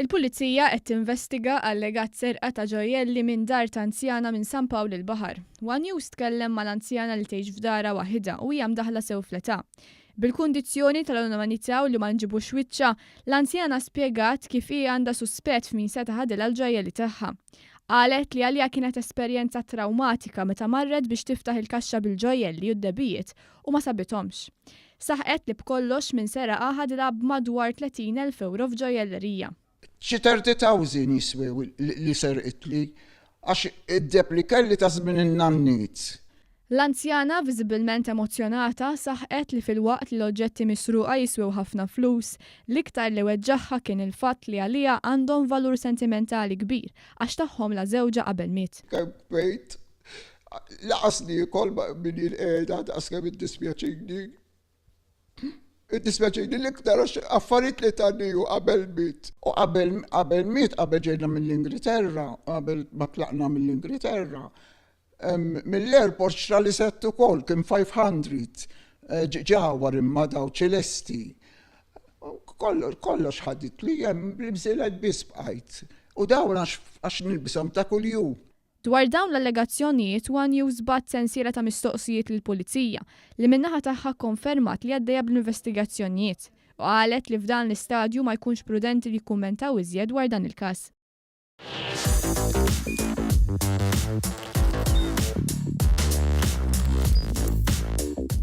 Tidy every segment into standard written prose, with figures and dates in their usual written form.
Il-Pulizija qed tinvestiga allegat serqa ta' ġojjelli minn dar ta' anzjana minn San Pawl il-Baħar. One News tkellem mal-anzjana li tgħix f'darha waħidha u hija mdaħħla sew fl-età. Bil-kundizzjoni tal-anonimità u li ma nġibux wiċċha, l-anzjana spjegat kif hi għandha suspett f'min seta' ħadilha l-ġojjelli tagħha. Qalet li għaliha kienet esperjenza trawmatika meta marret biex tiftaħ il-kaxxa bil-ġojjelli u d-dehbijiet u ma sabithomx. Saħqet li b'kollox min seraqha ħadilha b'madwar 30,000 ewro f'ġojjellerija. Xi 30,000 jiswew li serqitli għax id-deheb li kelli ta' żmien in-nanniet. L-anzjana, viżibilment emozzjonata, saħqet li filwaqt li l-oġġetti misruqa jiswew ħafna flus, l-iktar li weġġagħha kien il-fatt li għaliha għandhom valur sentimentali kbir għax tagħhomlha żewġha qabel miet. Kemm bkejt Laqas niekol min jien qiegħda daqs kemm iddispjaċini. Iddispjaċini l-iktar għax affarijiet li tani hu qabel miet. U qabel qabel miet qabel ġejna mill-Ingilterra, qabel ma tlaqna mill-Ingilterra, mill-airport xtrali sett ukoll kien 500 eh, ġawar imma daw ċelesti. Kollox kollox ħaditli hemm bl-imsielet biss bqajt. U dawn għax nilbishom ta' kuljum. Dwar dawn l-allegazzjonijiet, one News bagħat sensiela ta' mistoqsijiet lill-Pulizija, li min-naħa tagħha kkonfermat li għaddejja bl-investigazzjonijiet, u qalet li f'dan l-istadju ma jkunx prudenti li jikkummentaw iżjed dwar dan il-każ.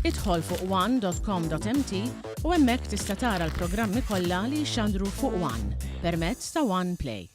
Idħol fuq one.com.mt u hemmhekk tista' tara l-programmi kollha li jixxandru fuq One permezz ta' One Play.